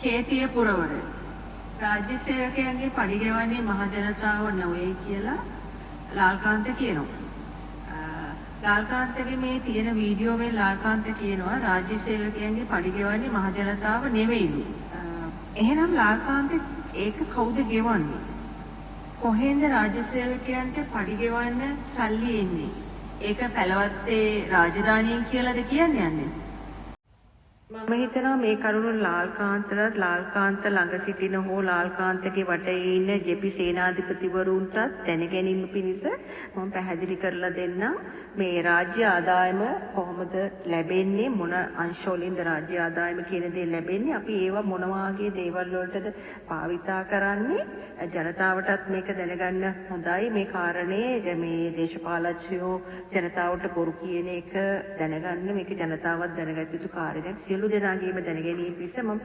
චේතිය පුරවර රාජ්‍ය සේවකයන්ගේ පඩි ගෙවන්නේ මහ ජනතාව නොවේ කියලා ලාල්කාන්ත කියනවා. ලාල්කාන්තගේ මේ තියෙන වීඩියෝවෙන් ලාල්කාන්ත කියනවා රාජ්‍ය සේවකයන්ගේ පඩි ගෙවන්නේ මහ ජනතාව නෙවෙයිලු. එහෙනම් ලාල්කාන්ත, ඒක කවුද ගෙවන්නේ? කොහෙන්ද රාජ්‍ය සේවකයන්ට පඩි ගෙවන්න සල්ලි එන්නේ? ඒක පැලවත්තේ රාජධානියෙන් කියලාද කියන්න යන්නේ? මම හිතනවා මේ කරුණු ලාල්කාන්තටත්, ලාල්කාන්ත ළඟ සිටින හෝ ලාල්කාන්තගේ වටේ ඉන්න ජෙපි සේනාධිපතිවරුන්ටත් දැන ගැනීම පිණිස මම පැහැදිලි කරලා දෙන්නම් මේ රාජ්‍ය ආදායම කොහොමද ලැබෙන්නේ, මොන අංශ වලින්ද රාජ්‍ය ආදායම කියන දේ ලැබෙන්නේ, අපි ඒවා මොන වාගේ දේවල් වලටද භාවිතා කරන්නේ. ජනතාවටත් මේක දැනගන්න හොඳයි මේ කාරණේ. මේ දේශපාලඥයෝ ජනතාවට බොරු කියන එක දැනගන්න, මේක ජනතාවත් දැනගත යුතු කාරණයක්. සියලු දෙනාගේම දැනගැනීම පිණිස මම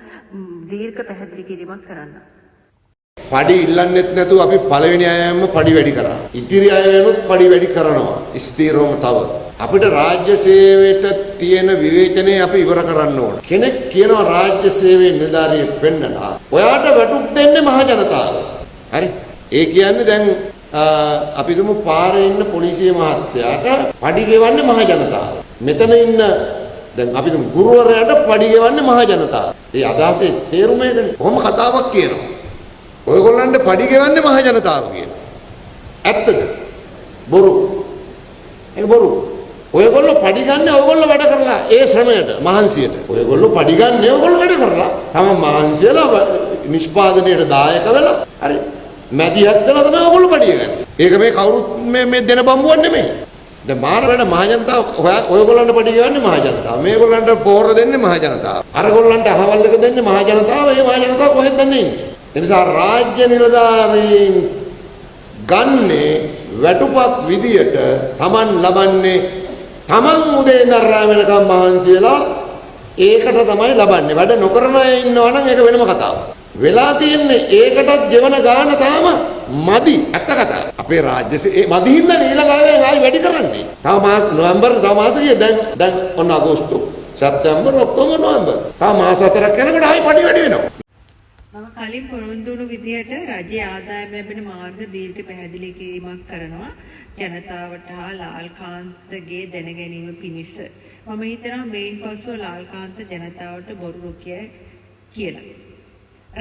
දීර්ඝ පැහැදිලි කිරීමක් කරන්න. පඩි ඉල්ලන්නෙත් නැතුව අපි පළවෙනි අයම පඩි වැඩි කරා. ඉතිරි අය වෙනුත් පඩි වැඩි කරනවා. ස්ථිරවම තව. අපිට රාජ්‍ය සේවයට තියෙන විවේචනය අපි ඉවර කරන්න ඕන. කෙනෙක් කියනවා රාජ්‍ය සේවයේ නිලධාරියෙක් පෙන්නලා, ඔයාට වැටුප් දෙන්නේ මහ ජනතාව. හරි. ඒ කියන්නේ දැන් අපි හිතමු පාරේ ඉන්න පොලිසිය මහත්තයාට පඩි ගෙවන්නේ මහ ජනතාව. මෙතන ඉන්න දැන් අපි හිතමු ගුරුවරයාට පඩි ගෙවන්නේ මහ ජනතාව. ඒ අදහසේ තේරුම ඒකනේ. කොහොම කතාවක් කියනවා. ඔයගොල්ලන්ට පඩි ගෙවන්නේ මහ ජනතාව කියලා. ඇත්තද? බොරු. ඒක බොරු. ඔයගොල්ලෝ පඩි ගන්න ඔයගොල්ලෝ වැඩ කරලා, ඒ ශ්‍රමයට, මහන්සියට. ඔයගොල්ලෝ පඩි ගන්න ඔයගොල්ලෝ වැඩ කරලා. තමන් මහන්සි වෙලා, නිෂ්පාදනයට දායක වෙලා, හරි, මැදිහත් වෙලා තමයි ඔයගොල්ලෝ පඩිය ගන්න. ඒක මේ කවුරුත් මේ මේ දෙන බම්බුවක් නෙමෙයි. දැන් මාර වැඩ. මහ ජනතාව ඔයගොල්ලන්ට පඩි ගෙවන්නේ මහ ජනතාව. මේගොල්ලන්ට පෝර දෙන්නේ මහ ජනතාව. අරගොල්ලන්ට අහවල් එක දෙන්නේ මහ ජනතාව. ඒ මහ ජනතාව කොහෙන්ද දන්නේ ඉන්නේ? ඒ නිසා රාජ්‍ය නිලධාරීන් ගන්නේ වැටුපක් විදියට තමන් ලබන්නේ, තමන් උදේ ඉඳන් රැ වෙනකම් මහන්සි වෙලා ඒකට තමයි ලබන්නේ. වැඩ නොකරන අය ඉන්නවා නම් ඒක වෙනම කතාවක්. වෙලා තියෙන්නේ ඒකටත් ගෙවන ගාන තාම මදි. ඇත්ත කතාව. අපේ රාජ්‍ය ඒ මදි හින්දා ඊළඟ අයවෙන් ආයි වැඩි කරන්නේ. තව මාස නොවැම්බර්, තව මාස කීයද දැන්? දැන් ඔන්න අගෝස්තු, සැප්තැම්බර්, ඔක්තෝබර්, නොවැම්බර්. තව මාස 4ක් යනකොට ආයි පඩි වැඩි වෙනවා. මම කලින් පොරොන්දු වුණු විදිහට රජයේ ආදායම ලැබෙන මාර්ග දීර්ඝ පැහැදිලි කිරීමක් කරනවා ජනතාවට හා ලාල්කාන්තගේ දැන ගැනීම පිණිස. මම හිතනවා මෙයින් පසුව ලාල්කාන්ත ජනතාවට බොරු නොකියයි කියලා.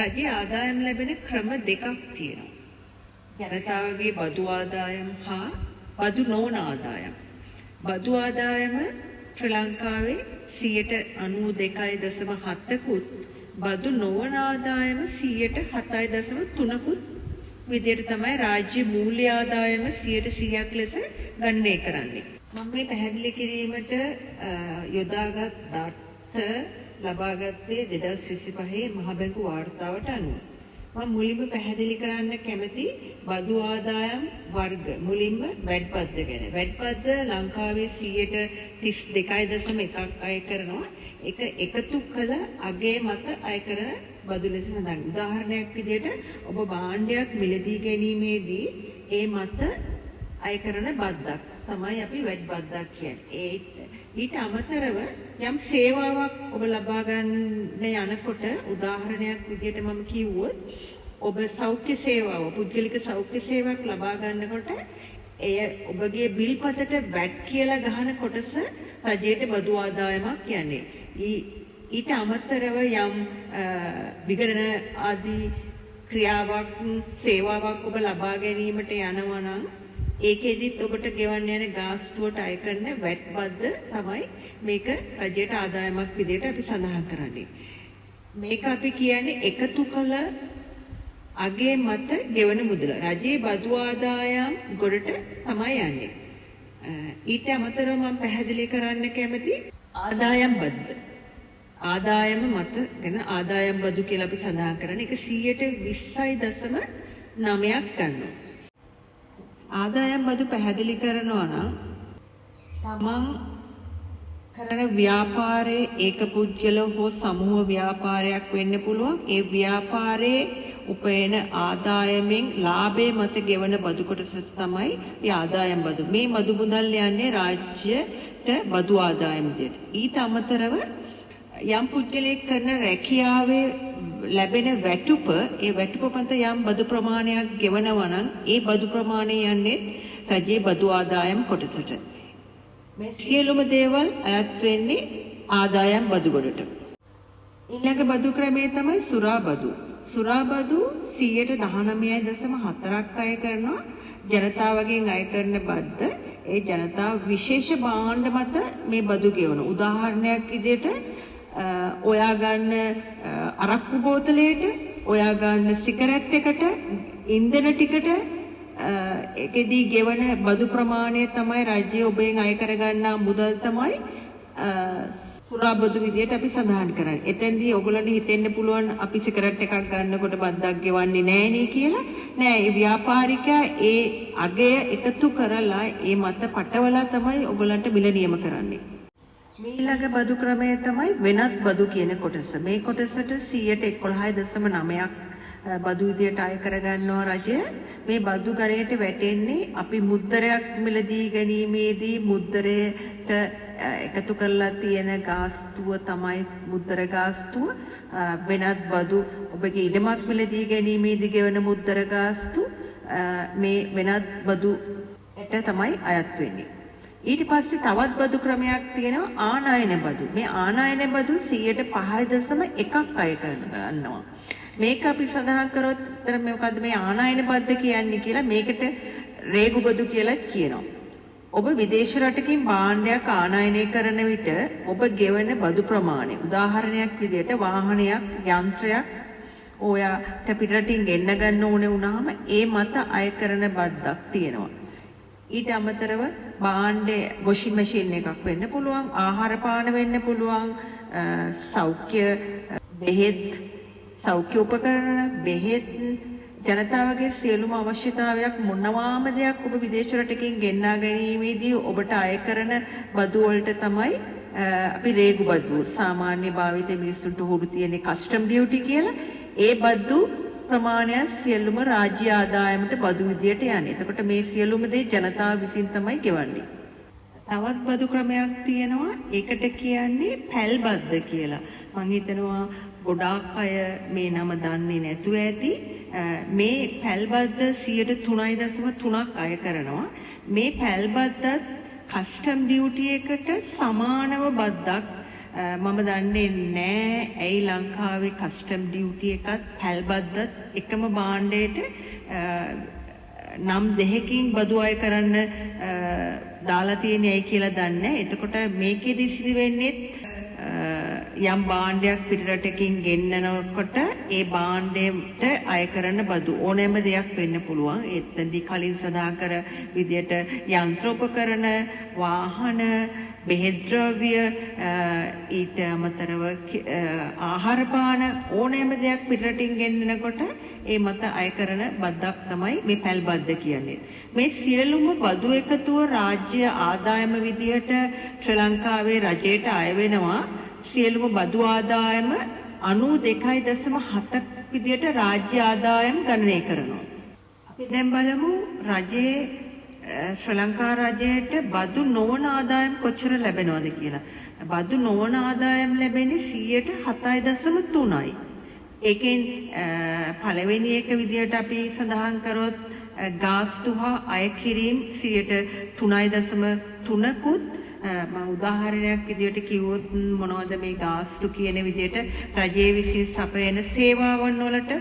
රජයේ ආදායම් ලැබෙන ක්‍රම දෙකක් තියෙනවා. ජනතාවගේ බදු ආදායම් හා බදු නොවන ආදායම්. බදු ආදායම ශ්‍රී ලංකාවේ 92.7කුත්, බදු නොවන ආදායම 7.3කුත් විදියට තමයි රාජ්‍ය මූල්‍ය ආදායම 100ක් ලෙස ගණනය කරන්නේ. මම මේ පැහැදිලි කිරීමට යොදාගත් දත්ත ලබාගත්තේ 2025 මහ බැංකු වාර්තාවට අනුව. මම මුලින්ම පැහැදිලි කරන්න කැමති බදු ආදායම් වර්ග, මුලින්ම වැට් බද්ද ගැන. වැට් බද්ද ලංකාවේ 32.1ක් අය කරනවා. ඒක එකතු කළ අගය මත අය කරන බදු ලෙස සඳහන්. උදාහරණයක් විදිහට ඔබ භාණ්ඩයක් මිලදී ගැනීමේදී ඒ මත අය කරන බද්දක් තමයි අපි වැට් බද්දක් කියන්නේ. ඒ ඊට අමතරව යම් සේවාවක් ඔබ ලබා ගන්න යනකොට, උදාහරණයක් විදිහට මම කිව්වොත්, ඔබ සෞඛ්‍ය සේවාව, පුද්ගලික සෞඛ්‍ය සේවාවක් ලබා ගන්නකොට එය ඔබගේ බිල්පතට වැට් කියලා ගහන කොටස රජයට බදු ආදායමක් කියන්නේ. ඊට අමතරව යම් විගණන ආදී ක්‍රියාවක්, සේවාවක් ඔබ ලබා ගැනීමට යනවා නම් ඒකෙදිත් ඔබට ගෙවන්න යන ගාස්තුවට අය කරන වැට් බද්ද තමයි මේක රජයට ආදායමක් විදිහට අපි සඳහන් කරන්නේ. මේක අපි කියන්නේ එකතු කළ අගේ මත ගෙවන මුදල. රජයේ බදු ආදායම් ගොඩට තමයි යන්නේ. ඊට අමතරව මම පැහැදිලි කරන්න කැමති ආදායම් බද්ද. ආදායම මත ගැන ආදායම් බදු කියලා අපි සඳහන් කරන්නේ. ඒක 20.9ක් ගන්නවා. ආදායම් බදු පැහැදිලි කරනවා නම්, තමන් කරන ව්‍යාපාරයේ ඒකපුද්ගල හෝ සමූහ ව්‍යාපාරයක් වෙන්න පුළුවන්. ඒ ව්‍යාපාරයේ උපයන ආදායමෙන් ලාභය මත ගෙවන බදු කොටස තමයි මේ ආදායම් බදු. මේ බදු මුදල් යන්නේ රාජ්‍යයට බදු ආදායම විදියට. ඊට අමතරව යම් පුද්ගලයෙක් කරන රැකියාවේ ලැබෙන වැටුප, ඒ වැටුප මත යම් බදු ප්‍රමාණයක් ගෙවනවා නම් ඒ බදු ප්‍රමාණය යන්නේ රජයේ බදු ආදායම් කොටසට. මේ සියලුම දේවල් අයත් වෙන්නේ ආදායම් බදු ගොඩට. ඊළඟ බදු ක්‍රමය තමයි සුරා බදු. සුරා බදු 19.4ක් අය කරනවා. ජනතාවගෙන් අය කරන බද්ද ඒ ජනතාව විශේෂ භාණ්ඩ මත මේ බදු ගෙවන. උදාහරණයක් විදිහට ඔයා ගන්න අරක්කු බෝතලයට, ඔයා ගන්න සිගරට් එකට, ඉන්ධන ටිකට ඒකෙදී ගෙවන බදු ප්‍රමාණය තමයි රජය ඔබෙන් අය කරගන්නා මුදල් තමයි සුරා බදු විදියට අපි සඳහන් කරන්නේ. එතෙන්දී ඔයගොල්ලන්ට හිතෙන්න පුළුවන් අපි සිගරට් එකක් ගන්නකොට බද්දක් ගෙවන්නේ නෑනේ කියලා. නෑ, ඒ ව්‍යාපාරිකයා ඒ අගය එකතු කරලා ඒ මත පටවලා තමයි ඔයගොල්ලන්ට මිල නියම කරන්නේ. මීළඟ බදු ක්‍රමය තමයි වෙනත් බදු කියන කොටස. මේ කොටසට 11.9ක් බදු විදියට අය කරගන්නවා රජය. මේ බදු ගණයට වැටෙන්නේ අපි මුද්දරයක් මිලදී ගැනීමේදී මුද්දරයට එකතු කරලා තියෙන ගාස්තුව තමයි මුද්දර ගාස්තුව. වෙනත් බදු ඔබගේ ඉඩමක් මිලදී ගැනීමේදී ගෙවන මුද්දර ගාස්තු මේ වෙනත් බදු ට තමයි අයත් වෙන්නේ. ඊට පස්සේ තවත් බදු ක්‍රමයක් තියෙනවා ආනයන බදු. මේ ආනයන බදු 5.1ක් අය කරගන්නවා. මේක අපි සඳහන් කරොත් අතර මොකද්ද මේ ආනයන බද්ද කියන්නේ කියලා, මේකට රේගු බදු කියලා කියනවා. ඔබ විදේශ රටකින් භාණ්ඩයක් ආනයනය කරන විට ඔබ ගෙවන බදු ප්‍රමාණය, උදාහරණයක් විදිහට වාහනයක්, යන්ත්‍රයක් ඔයාට පිටරටින් ගෙන්න ගන්න ඕනේ වුණාම ඒ මත අය කරන බද්දක් තියෙනවා. ඊට අමතරව භාණ්ඩ වොෂින් මැෂින් එකක් වෙන්න පුළුවන්, ආහාර පාන වෙන්න පුළුවන්, සෞඛ්‍ය බෙහෙත්, සෞඛ්‍ය උපකරණ, බෙහෙත්, ජනතාවගේ සියලුම අවශ්‍යතාවයක් මොනවාම දෙයක් ඔබ විදේශ රටකින් ගෙන්නා ගැනීමේදී ඔබට අය කරන බදු වලට තමයි අපි රේගු බදු, සාමාන්‍ය භාවිතයේ මිනිස්සුන්ට හුරු තියෙන කස්ටම් ඩියුටි කියලා. ඒ බදු ප්‍රමාණය සියලුම රාජ්‍ය ආදායමට බදු විදියට යන්නේ. එතකොට මේ සියලුම දේ ජනතාව විසින් තමයි ගෙවන්නේ. තවත් බදු ක්‍රමයක් තියෙනවා. ඒකට කියන්නේ පැල් බද්ද කියලා. මං හිතනවා ගොඩාක් අය මේ නම දන්නේ නැතුව ඇති. මේ පැල් බද්ද 3.3ක් අය කරනවා. මේ පැල් බද්දත් කස්ටම් ඩියුටි එකට සමානව බද්දක්. මම දන්නේ නෑ ඇයි ලංකාවේ කස්ටම් ඩියුටි එකත් පැල් බද්දත් එකම භාණ්ඩයට නම් දෙකකින් බදු අය කරන්න දාලා තියෙන්නේ ඇයි කියලා දන්නේ නෑ. එතකොට මේකෙදි සිදු වෙන්නේ යම් භාණ්ඩයක් පිටරටකින් ගෙන්නනකොට ඒ භාණ්ඩයට අය කරන බදු ඕනෑම දෙයක් වෙන්න පුළුවන්. එතනදී කලින් සඳහන් කර විදියට යන්ත්‍රෝපකරණ, වාහන, බෙහෙත් ද්‍රව්‍ය, ඊට අමතරව ආහාර පාන ඕනෑම දෙයක් පිටරටින් ගෙන්නනකොට ඒ මත අය කරන බද්දක් තමයි මේ පැල් බද්ද කියන්නේ. මේ සියලුම බදු එකතුව රාජ්‍ය ආදායම විදියට ශ්‍රී ලංකාවේ රජයට අය වෙනවා. සියලුම බදු ආදායම 92.7 විදියට රාජ්‍ය ආදායම් ගණනය කරනවා. අපි දැන් බලමු රජයේ ශ්‍රී ලංකා රජයට බදු නොවන ආදායම් කොච්චර ලැබෙනවද කියලා. බදු නොවන ආදායම් ලැබෙන්නේ 7.3යි. ඒකෙන් පළවෙනි එක විදියට අපි සඳහන් කරොත් ගාස්තු හා අය කිරීම් 3.3කුත්, මම උදාහරණයක් විදියට කිව්වොත් මොනවද මේ ගාස්තු කියන විදියට රජයේ විසින් සපයන සේවාවන් වලට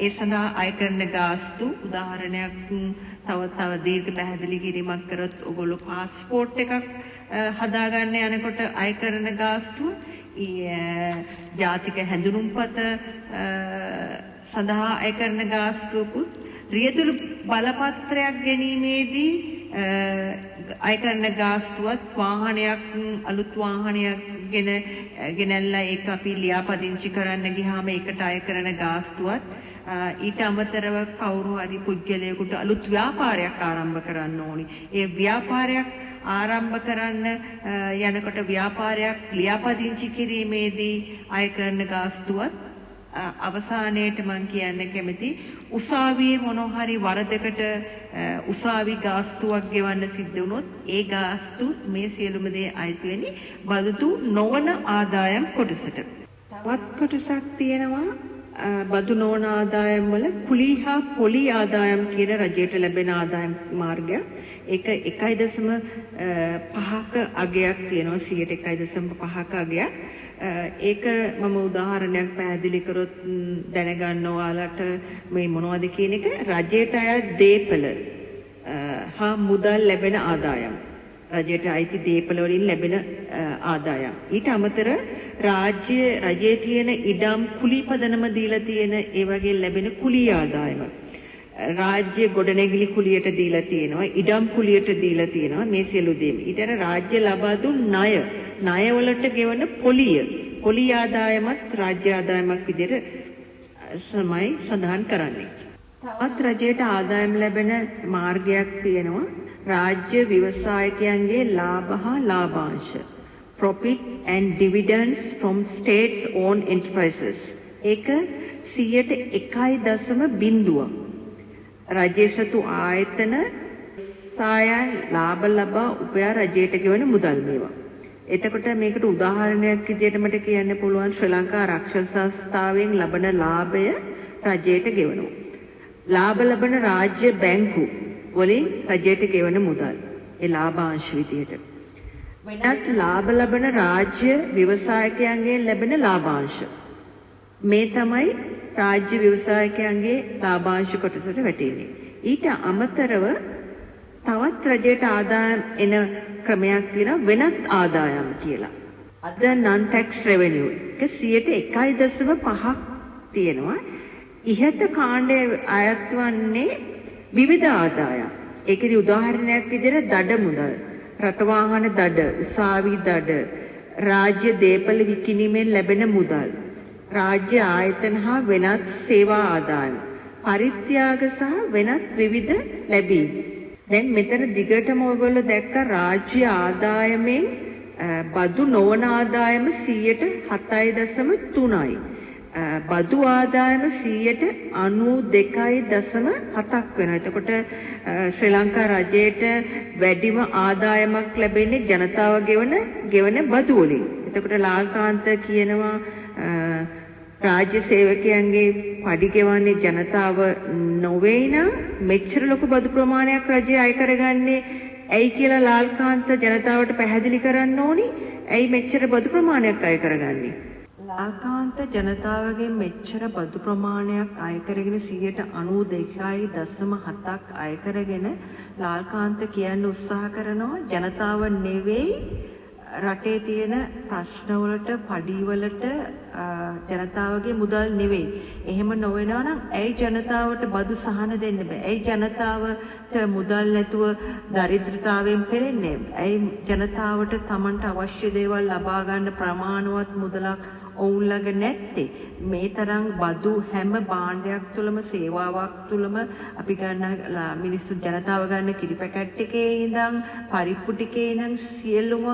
ඒ සඳහා අය කරන ගාස්තු. උදාහරණයක් තව තව දීර්ඝ පැහැදිලි කිරීමක් කරොත් ඔයගොල්ලෝ පාස්පෝර්ට් එකක් හදාගන්න යනකොට අය කරන ගාස්තුව, ජාතික හැඳුනුම්පත සඳහා අය කරන ගාස්තුවකුත්, රියදුරු බලපත්‍රයක් ගැනීමේදී අය කරන ගාස්තුවත්, වාහනයක් අලුත් වාහනයක් ගෙන ගෙනල්ලා ඒක අපි ලියාපදිංචි කරන්න ගියාම ඒකට අය කරන ගාස්තුවත්, ඊට අමතරව කවුරු හරි පුද්ගලයෙකුට අලුත් ව්‍යාපාරයක් ආරම්භ කරන්න ඕනි. ඒ ව්‍යාපාරයක් ආරම්භ කරන්න යනකොට ව්‍යාපාරයක් ලියාපදිංචි කිරීමේදී අය කරන ගාස්තුවත්, අවසානයේට මං කියන්න කැමති උසාවියේ මොන හරි වරදකට උසාවි ගාස්තුවක් ගෙවන්න සිද්ධ වුණොත් ඒ ගාස්තු, මේ සියලුම දේ අයිති වෙන්නේ බදු නොවන ආදායම් කොටසට. තවත් කොටසක් තියෙනවා බදු නොවන ආදායම් වල කුලී හා පොලි ආදායම් කියන රජයට ලැබෙන ආදායම් මාර්ගයක්. ඒක 1.5ක අගයක් තියෙනවා, 1.5ක අගයක්. ඒක මම උදාහරණයක් පැහැදිලි කරොත් දැනගන්න ඔයාලට මේ මොනවද කියන එක. රජයට අයත් දේපල හා මුදල් ලැබෙන ආදායම්. රජයට අයිති දේපල වලින් ලැබෙන ආදායම්. ඊට අමතර රාජ්‍ය රජයේ තියෙන ඉඩම් කුලී පදනම දීලා තියෙන ඒ වගේ ලැබෙන කුලී ආදායම. රාජ්‍ය ගොඩනැගිලි කුලියට දීලා තියෙනවා, ඉඩම් කුලියට දීලා තියෙනවා, මේ සියලු දේම. ඊට අර රාජ්‍ය ලබා දුන් ණය, ණය වලට ගෙවන පොලිය, පොලි ආදායමත් රාජ්‍ය ආදායමක් විදිහට තමයි සඳහන් කරන්නේ. තවත් රජයට ආදායම් ලැබෙන මාර්ගයක් තියෙනවා, රාජ්‍ය ව්‍යවසායකයන්ගේ ලාභ හා ලාභාංශ, profit and dividends from states owned enterprises. ඒක 1.0%. රජයේ සතු ආයතන සායන් ලාභ ලබා උපයා රජයට ගෙවන මුදල් මේවා. එතකොට මේකට උදාහරණයක් විදිහට මට කියන්න පුළුවන්, ශ්‍රී ලංකා ආරක්ෂක සංස්ථාවෙන් ලබන ලාභය රජයට ගෙවනවා. ලාභ ලබන රාජ්‍ය බැංකු වලින් රජයට ගෙවන මුදල් ඒ ලාභාංශ විදිහට. වෙනත් ලාභ ලබන රාජ්‍ය ව්‍යවසායකයන්ගෙන් ලැබෙන ලාභාංශ. මේ තමයි රාජ්‍ය ව්‍යවසායකයන්ගේ ලාභාංශ කොටසට වැටෙන්නේ. ඊට අමතරව තවත් රජයට ආදායම් එන ක්‍රමයක් තියෙනවා, වෙනත් ආදායම් කියලා. Other non tax revenue එක 1.5ක් තියෙනවා. ඉහත කාණ්ඩය අයත් වන්නේ විවිධ ආදායම්. ඒකෙදි උදාහරණයක් විදිහට දඩ මුදල්, රථවාහන දඩ, උසාවි දඩ, රාජ්‍ය දේපළ විකිණීමෙන් ලැබෙන මුදල්, රාජ්‍ය ආයතන හා වෙනත් සේවා ආදායම්, පරිත්‍යාග සහ වෙනත් විවිධ ලැබීම්. දැන් මෙතන දිගටම ඔයගොල්ලෝ දැක්ක රාජ්‍ය ආදායමෙන් බදු නොවන ආදායම 7.3යි. බදු ආදායම 92.7ක් වෙනවා. එතකොට ශ්‍රී ලංකා රජයට වැඩිම ආදායමක් ලැබෙන්නේ ජනතාව ගෙවන ගෙවන බදු වලින්. එතකොට ලාල්කාන්ත කියනවා රාජ්‍ය සේවකයන්ගේ පඩි ගෙවන්නේ ජනතාව නොවේ නම් මෙච්චර ලොකු බදු ප්‍රමාණයක් රජය අය කරගන්නේ ඇයි කියලා ලාල්කාන්ත ජනතාවට පැහැදිලි කරන්න ඕනි. ඇයි මෙච්චර බදු ප්‍රමාණයක් අය කරගන්නේ? ලාල්කාන්ත ජනතාවගෙන් මෙච්චර බදු ප්‍රමාණයක් අය කරගෙන, 92.7ක් අය කරගෙන ලාල්කාන්ත කියන්න උත්සාහ කරනවා ජනතාව නෙවෙයි රටේ තියෙන ප්‍රශ්නවලට, පඩිවලට ජනතාවගේ මුදල් නෙවෙයි. එහෙම නොවෙනවා නම් ඇයි ජනතාවට බදු සහන දෙන්න බෑ? ඇයි ජනතාවට මුදල් නැතුව දරිද්‍රතාවයෙන් පෙළෙන්නේ? ඇයි ජනතාවට තමන්ට අවශ්‍ය දේවල් ලබා ගන්න ප්‍රමාණවත් මුදලක් ඔවුන් ළඟ නැත්තේ? මේ තරම් බදු හැම භාණ්ඩයක් තුළම, සේවාවක් තුළම අපි ගන්න, මිනිස්සු ජනතාව ගන්න කිරි පැකට් එකේ ඉඳන් පරිප්පු ටිකේ ඉඳන් සියලුම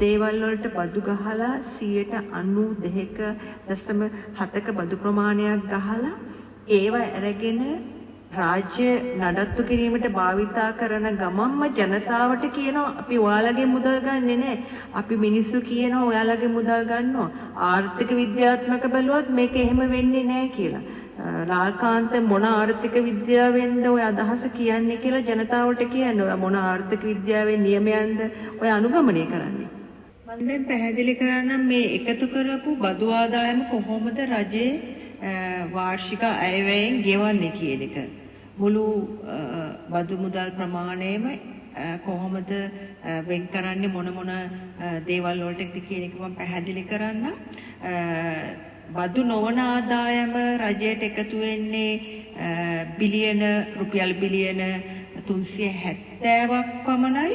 දේවල් වලට බදු ගහලා, 92.7ක බදු ප්‍රමාණයක් ගහලා, ඒව අරගෙන රාජ්‍ය නඩත්තු කිරීමට භාවිතා කරන ගමන්ම ජනතාවට කියනවා අපි ඔයාලගේ මුදල් ගන්නෙ නෑ. අපි මිනිස්සු කියනවා ඔයාලගේ මුදල් ගන්නවා. ආර්ථික විද්‍යාත්මක බැලුවත් මේක එහෙම වෙන්නේ නෑ කියලා. ලාල්කාන්ත මොන ආර්ථික විද්‍යාවෙන්ද ඔය අදහස කියන්නේ කියලා ජනතාවට කියන්න. ඔය මොන ආර්ථික විද්‍යාවේ නියමයන්ද ඔය අනුගමනය කරන්නේ? මම දැන් පැහැදිලි කරන්නම් මේ එකතු කරපු බදු ආදායම කොහොමද රජයේ වාර්ෂික අයවැයෙන් ගෙවන්නේ කියන එක. මුළු බදු මුදල් ප්‍රමාණයම කොහොමද වෙන් කරන්නේ, මොන මොන දේවල් වලටද කියන එක මම පැහැදිලි කරන්නම්. බදු නොවන ආදායම රජයට එකතු වෙන්නේ බිලියන රුපියල් බිලියන 370ක් පමණයි.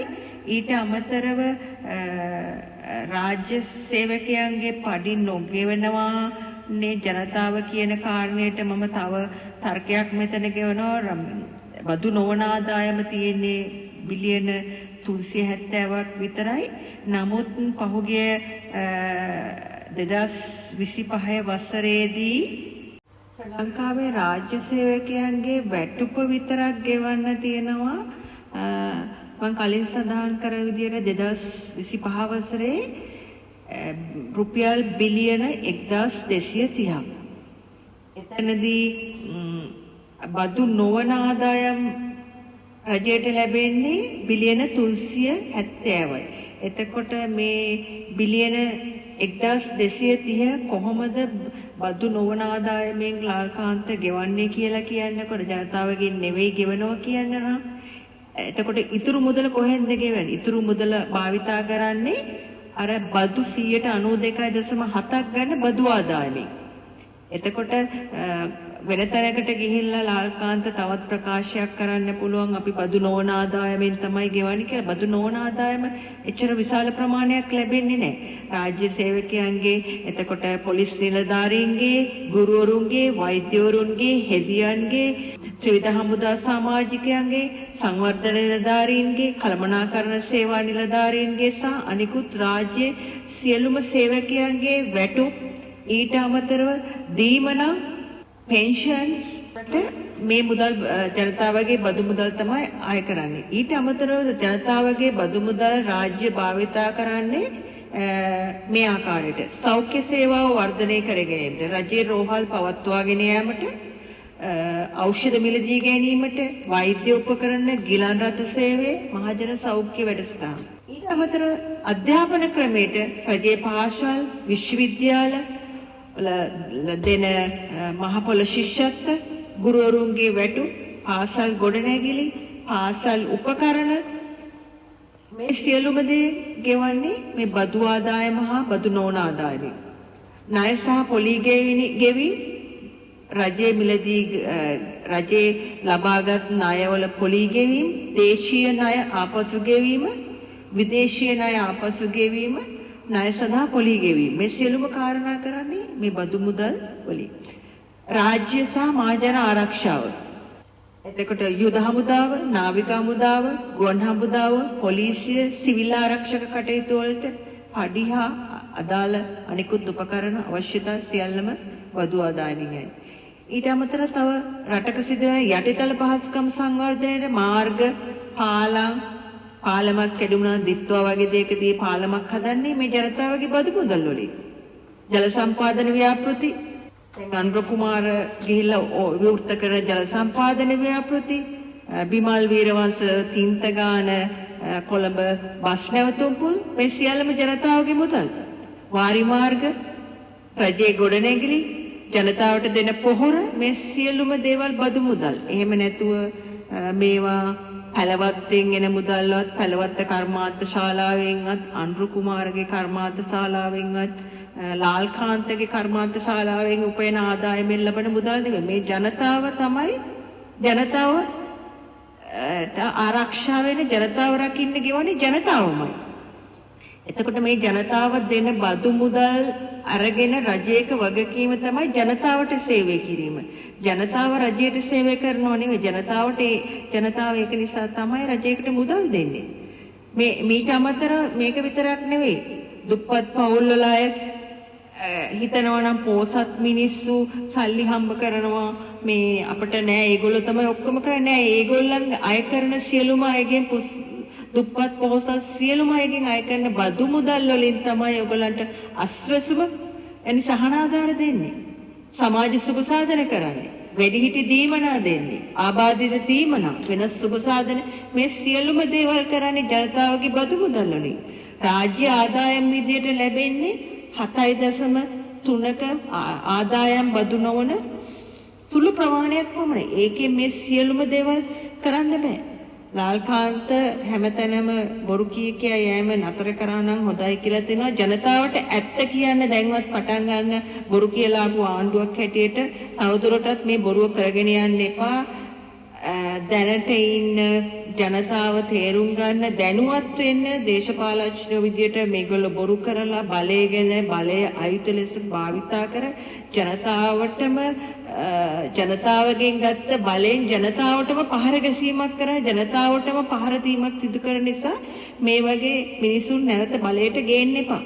ඊට අමතරව රාජ්‍ය සේවකයන්ගේ පඩි නොගෙවනවා නේ ජනතාව කියන කාරණයට මම තව තර්කයක් මෙතන ගෙවනවා. බදු නොවන ආදායම තියෙන්නේ බිලියන 370ක් විතරයි. නමුත් පහුගිය 2025 වසරේදී ශ්‍රී ලංකාවේ රාජ්‍ය සේවකයන්ගේ වැටුප විතරක් ගෙවන්න තියෙනවා මං කලින් සඳහන් කර විදියට 2025 වසරේ රුපියල් බිලියන 1230ක්. එතනදී බදු නොවන ආදායම් රජයට ලැබෙන්නේ බිලියන 370යි. එතකොට මේ බිලියන 1230 කොහොමද බදු නොවන ආදායමෙන් ලාල්කාන්ත ගෙවන්නේ කියලා කියන්නකොට, ජනතාවගෙන් නෙවෙයි ගෙවනවා කියන්න නම් එතකොට ඉතුරු මුදල කොහෙන්ද ගෙවන්නේ? ඉතුරු මුදල භාවිතා කරන්නේ අර බදු 92.7ක් ගන්න බදු ආදායමෙන්. එතකොට වෙන තැනකට ගිහිල්ලා ලාල්කාන්ත තවත් ප්‍රකාශයක් කරන්න පුළුවන් අපි බදු නොවන ආදායමෙන් තමයි ගෙවන්නේ කියලා. බදු නොවන ආදායම එච්චර විශාල ප්‍රමාණයක් ලැබෙන්නේ නැහැ. රාජ්‍ය සේවකයන්ගේ, එතකොට පොලිස් නිලධාරීන්ගේ, ගුරුවරුන්ගේ, වෛද්‍යවරුන්ගේ, හෙදියන්ගේ, ත්‍රිවිධ හමුදා සමාජිකයන්ගේ, සංවර්ධන නිලධාරීන්ගේ, කළමනාකරණ සේවා නිලධාරීන්ගේ සහ අනිකුත් රාජ්‍ය සියලුම සේවකයන්ගේ වැටුප්, ඊට අමතරව දීමනා පෙන්ෂන්ස් මේ මුදල් ජනතාවගේ බදු මුදල් තමයි අය කරන්නේ. ඊට අමතරව ජනතාවගේ බදු මුදල් රාජ්‍ය භාවිතා කරන්නේ මේ ආකාරයට. සෞඛ්‍ය සේවාව වර්ධනය කර ගැනීමට, රජයේ රෝහල් පවත්වාගෙන යාමට, ඖෂධ මිලදී ගැනීමට, වෛද්‍ය උපකරණ, ගිලන් රථ සේවය, මහජන සෞඛ්‍ය වැඩසටහන්. ඊට අමතරව අධ්‍යාපන ක්‍රමයට රජයේ පාසල්, විශ්වවිද්‍යාල දෙන මහපොළ ශිෂ්‍යත්ව, ගුරුවරුන්ගේ වැටුප්, පාසල් ගොඩනැගිලි, පාසල් උපකරණ මේ සියලුම දේ ගෙවන්නේ මේ බදු ආදායම හා බදු නොවන ආදායමෙන්. ණය සහ පොලී ගෙවීම්, රජයේ මිලදී රජයේ ලබාගත් ණයවල පොලී ගෙවීම්, දේශීය ණය ආපසු ගෙවීම, විදේශීය ණය ආපසු ගෙවීම, ණය සඳහා පොලී ගෙවීම, මේ සියලුම කාරණා කරන්නේ මේ බදු මුදල් වලින්. රාජ්‍ය සහ මහජන ආරක්ෂාව. එතකොට යුද හමුදාව, නාවික හමුදාව, ගුවන් හමුදාව, පොලිසිය, සිවිල් ආරක්ෂක කටයුතු වලට පඩි හා අදාළ අනිකුත් උපකරණ අවශ්‍යතා සියල්ලම බදු ආදායමින් යයි. ඊට අමතරව තව රටක සිදුවන යටිතල පහසුකම් සංවර්ධනයට මාර්ග, පාලම්, පාලමක් කැඩුනා දිත්වා වගේ දෙයකදී පාලමක් හදන්නේ මේ ජනතාවගේ බදු මුදල් වලින්. ජල සම්පාදන ව්‍යාපෘති, දැන් අනුර කුමාර ගිහිල්ලා විවෘත කරන ජල සම්පාදන ව්‍යාපෘති, බිමල් වීරවංශ තින්තගාන කොළඹ බස් නැවතුම්පොල් මේ සියල්ලම ජනතාවගේ මුදල්. වාරි මාර්ග, රජයේ ගොඩනැගිලි, ජනතාවට දෙන පොහොර මේ සියලුම දේවල් බදු මුදල්. එහෙම නැතුව මේවා පැලවත්තෙන් එන මුදල්වත්, පැලවත්ත කර්මාන්ත ශාලාවෙන්වත්, අනුර කුමාරගේ කර්මාන්ත ශාලාවෙන්වත්, ලාල්කාන්තගේ කර්මාන්ත ශාලාවෙන් උපයන ආදායමෙන් ලබන මුදල් නෙවෙයි. මේ ජනතාව තමයි ජනතාව ආරක්ෂා වෙන, ජනතාව රකින්න ගෙවන්නේ ජනතාවමයි. එතකොට මේ ජනතාව දෙන බදු මුදල් අරගෙන රජයක වගකීම තමයි ජනතාවට සේවය කිරීම. ජනතාව රජයට සේවය කරනව නෙවෙයි, ජනතාවට ජනතාව ඒක නිසා තමයි රජයකට මුදල් දෙන්නේ. මේ මීට අමතරව මේක විතරක් නෙවෙයි. දුප්පත් පවුල් වල අය හිතනවා නම් පෝසත් මිනිස්සු සල්ලි හම්බ කරනවා මේ අපිට නෑ, ඒගොල්ලෝ තමයි ඔක්කොම කරන්නේ නෑ. ඒගොල්ලන් අය කරන සියලුම අයගෙන්, දුප්පත් පොහොසත් සියලුම අයගෙන් අය කරන බදු මුදල් වලින් තමයි ඔයගොල්ලන්ට අස්වැසුම එනි සහනාධාර දෙන්නේ. සමාජ සුබ සාධන කරන්නේ. වැඩිහිටි දීමනා දෙන්නේ. ආබාධිත දීමනා, වෙනස් සුබ සාධන මේ සියලුම දේවල් කරන්නේ ජනතාවගේ බදු මුදල් වලින්. රාජ්‍ය ආදායම් විදියට ලැබෙන්නේ 7.3ක ආදායම් බදු නොවන සුළු ප්‍රමාණයක් පමණයි. ඒකෙන් මේ සියලුම දේවල් කරන්න බෑ. ලාල්කාන්ත හැමතැනම බොරු කිය කියා යෑම නතර කරා නම් හොඳයි කියලා තියෙනවා. ජනතාවට ඇත්ත කියන්න දැන්වත් පටන් ගන්න. බොරු කියලා ආපු ආණ්ඩුවක් හැටියට තවදුරටත් මේ බොරුව කරගෙන යන්න එපා. දැනට ඉන්න ජනතාව තේරුම් ගන්න, දැනුවත් වෙන්න, දේශපාලඥයෝ විදියට මේගොල්ලෝ බොරු කරලා බලය ගැන බලය අයුත ලෙස භාවිතා කර ජනතාවටම ජනතාවගෙන් ගත්ත බලයෙන් ජනතාවටම පහර ගැසීමක් කරා, ජනතාවටම පහර දීමක් සිදු කරන නිසා මේ වගේ මිනිසුන් නැවත බලයට ගේන්න එපා.